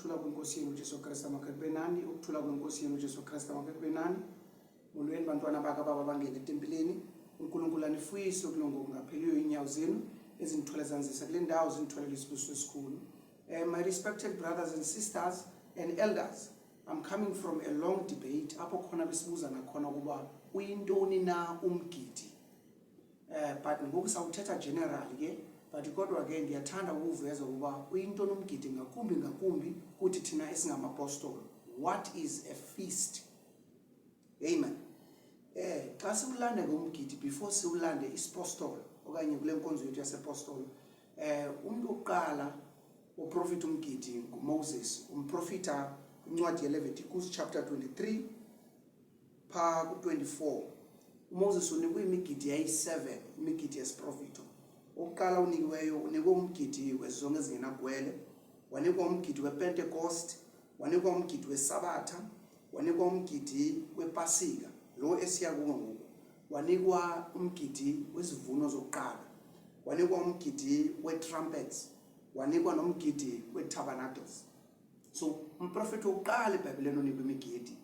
Ukuthula kweNkosi yenu uJesu Kristu makube nani. Ukuthula kweNkosi yenu uJesu Kristu makube nani. Molweni bantwana baka baba bangena etempileni. UNkulunkulu anifuyise okulunga okungapheliyo inyawo zenu ezinithwele zanzisa kule ndawo zinithwelele isibusiso esikhulu. My respected brothers and sisters and elders, I'm coming from a long debate apho khona besibuza nakhona ukuba uyintoni na umgidi. But ngoku sawuthetha general ke, but kodwa ke ndiyathanda ukuveza ukuba uyintoni umgidi, ngakumbi ngakumbi kuthi thina esingamapostolo. What is a feast? Amen. Xa siwulanda ke umgidi, before siwulande isipostolo okanye kule nkonzo yethu yasepostolo, umuntu wokuqala uprofita umgidi nguMoses. Umprofita kwincwadi yeLeviticus chapter 23 phaa ku-24. UMoses unikwe imigidi yayi-7, imigidi yesiprofito. Okokuqala unikiweyo, unikwe umgidi wezonke ezingenagwele, wanikwa umgidi wePentecost, wanikwa umgidi weSabatha, wanikwa umgidi wePasika lo esiya kuwo ngoku, wanikwa umgidi wezivuno zokuqala, wanikwa umgidi we-trumpets, wanikwa nomgidi we-tabernacles. So umprofethi wokuqala eBhayibhileni onikwa imigidi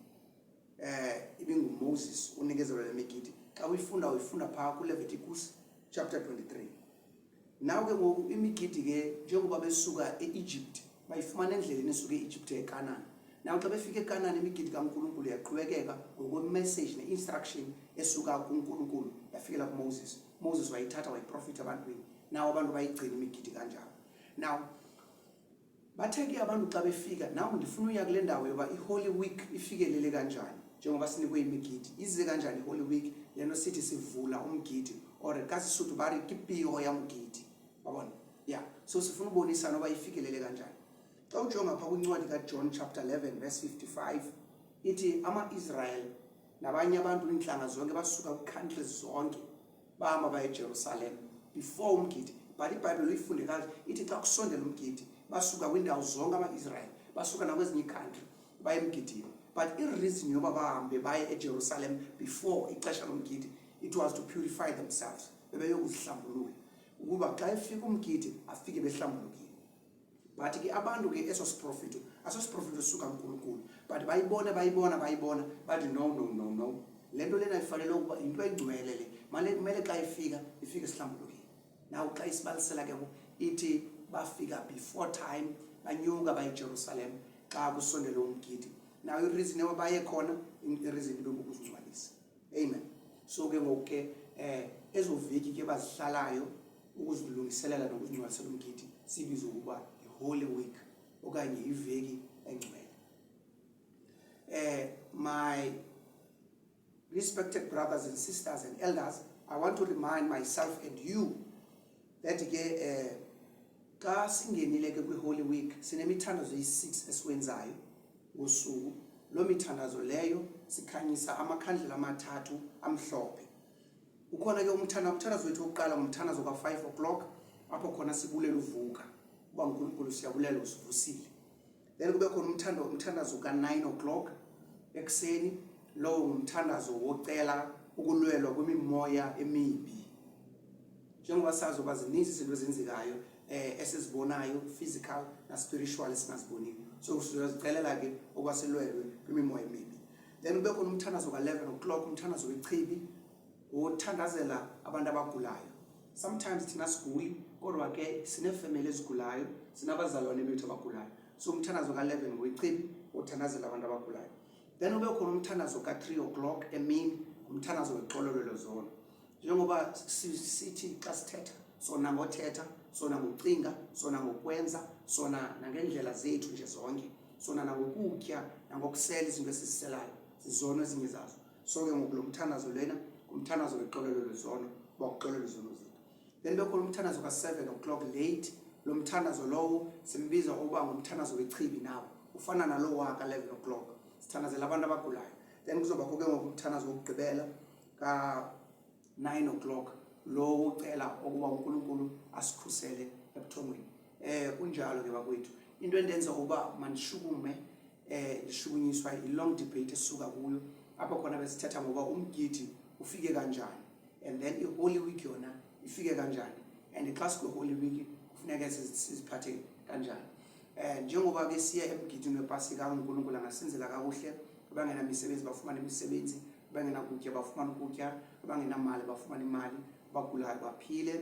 ibinguMoses, unikezelwa le migidi. Xa uyifunda, uyifunda phaa kuLeviticus chapter 23. Naw ke ngoku imigidi ke, njengoba besuka e-Egypt, bayifumana endleleni esuka e-Egypt eKanani. Naw xa befika eKanani, imigidi kaNkulunkulu yaqhubekeka ngokwe-message ne-instruction esuka kuNkulunkulu yafikela kuMoses. Moses wayithatha wayiprofitha ebantwini, nawo abantu bayigcina imigidi kanjalo. Now bathe ke abantu xa befika, naw ndifuna uya kule ndawo yoba i-Holy Week ifikelele kanjani, njengoba sinikwe imigidi, ize kanjani i-Holy Week lento sithi sivula umgidi, or ka Sesotho ba re ke peo ya mogidi, wabona? Yeah, so sifuna ubonisana uba ifikelele kanjani. Xa ujonga phaa kwincwadi kaJohn chapter 11 verse 55, ithi ama-Israel nabanye abantu, iintlanga zonke, basuka kwii-countries zonke, bahamba baye eJerusalem before umgidi. But iBhayibhile uyifunde kakuhle, ithi xa kusondela umgidi basuka kwiindawo zonke ama-Israyeli, basuka nakwezinye ii-country, baye emgidini. But i-reason yoba bahambe baye eJerusalem before ixesha lomgidi, it was to purify themselves, bebeyokuzihlambulula ukuba xa efika umgidi afike behlambulukile. But ke abantu ke, eso siprofito aso siprofito suka uNkulunkulu, but bayibona, bayibona, bayibona, bathi, "No, no, no, no, le nto lena ifanele ukuba yinto engcwele le, male kumele xa ifika ifike sihlambulukile." Naw xa isibalisela ke ithi bafika before time, banyuka baye eJerusalem xa kusondele umgidi. Now i-reason yoba baye khona, i-reason ibe kukuzingcwalisa. Amen. So ke ngoku ke ezo veki ke bazihlalayo ukuzilungiselela nokuzingcwalisela umgidi sibizwa ukuba yi-Holy Week okanye iveki engcwele. My respected brothers and sisters and elders, I want to remind myself and you that ke xa singenile ke kwi-Holy Week sinemithandazo eyi-6 esiwenzayo ngosuku. Loo mithandazo leyo sikhanyisa amakhandlela amathathu amhlophe. Ukhona ke umthandazo wethu wokuqala, ngumthandazo ka-5 o'clock, apho khona sibulela uvuka uba uNkulunkulu siyabulela usivusile. Then kube khona umthandazo ka-9 o'clock ekuseni, lowo ngumthandazo wocela ukulwelwa kwimimoya emibi, njengoba sazi uba zininzi izinto ezenzekayo esizibonayo physical na spiritual esingaziboniyo. So siyazicelela ke ukuba silwelwe kwimimoya emibi. Then kube khona umthandazo ka-11 o'clock, umthandazo wechibi, wothandazela abantu abagulayo. Sometimes thina siguli, kodwa ke sineefemeli ezigulayo, sinabazalwane bethu abagulayo. So umthandazo ka-11 ngowechibi, wothandazela abantu abagulayo. Then ube khona umthandazo ka-3 o'clock emini, umthandazo wexolelo lezono, njengoba sithi xa sithetha sona ngothetha, sona ngokucinga, sona ngokwenza, sona nangendlela zethu nje zonke, sona nangokutya nangokusela, izinto esiziselayo zizono ezinye zazo. So ke ngoku lo mthandazo lena ngumthandazo wexolelo lwezono, uba kuxolelwe izono zethu. Then bekhona umthandazo ka-7 o'clock late. Lo mthandazo lowo simbiza ukuba ngumthandazo wechibi, nawo ufana nalo waka-11 o'clock, sithandazela abantu abagulayo. Then kuzobakho ke ngoku umthandazo wokugqibela ka-9 o'clock, lo wocela ukuba uNkulunkulu asikhusele ebuthongweni. Kunjalo ke bakwethu, into endenza ukuba mandishukume, ndishukunyiswa yi-long debate esisuka kuyo, apho khona besithetha ngoba umgidi ufike kanjani and then i-Holy Week yona ifike kanjani, and xa sikwi-Holy Week kufuneka siziphathe kanjani. Njengoba ke siya emgidini wePasika, uNkulunkulu angasenzela kakuhle. Abangenamisebenzi bafumane imisebenzi, abangenakutya bafumane ukutya, abangenamali bafumane imali, abagulayo baphile.